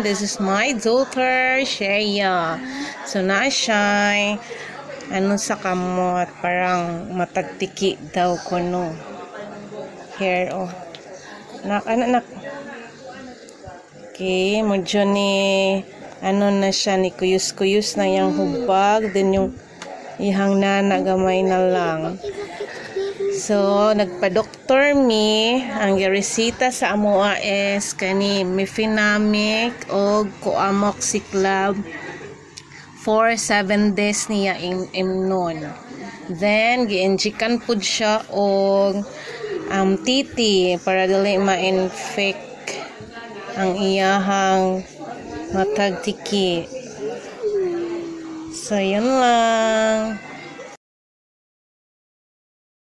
This is my daughter, Shea. So, naa siya, ano sa kamot, parang matagtiki daw kuno. Here, oh. Nak, ano, nak. Okay, medyo ni, ano na siya, ni kuyos-kuyos na yung hubag. Then yung ihang nana, gamay na lang. So, nagpa-doktor mi, ang giresita sa amoa is kani mefenamic o co-amoxiclav for 7 days niya imnon. Then, gi-injectan pud siya og TT para dili ma-infect ang iyahang matag tiki. So, yun lang.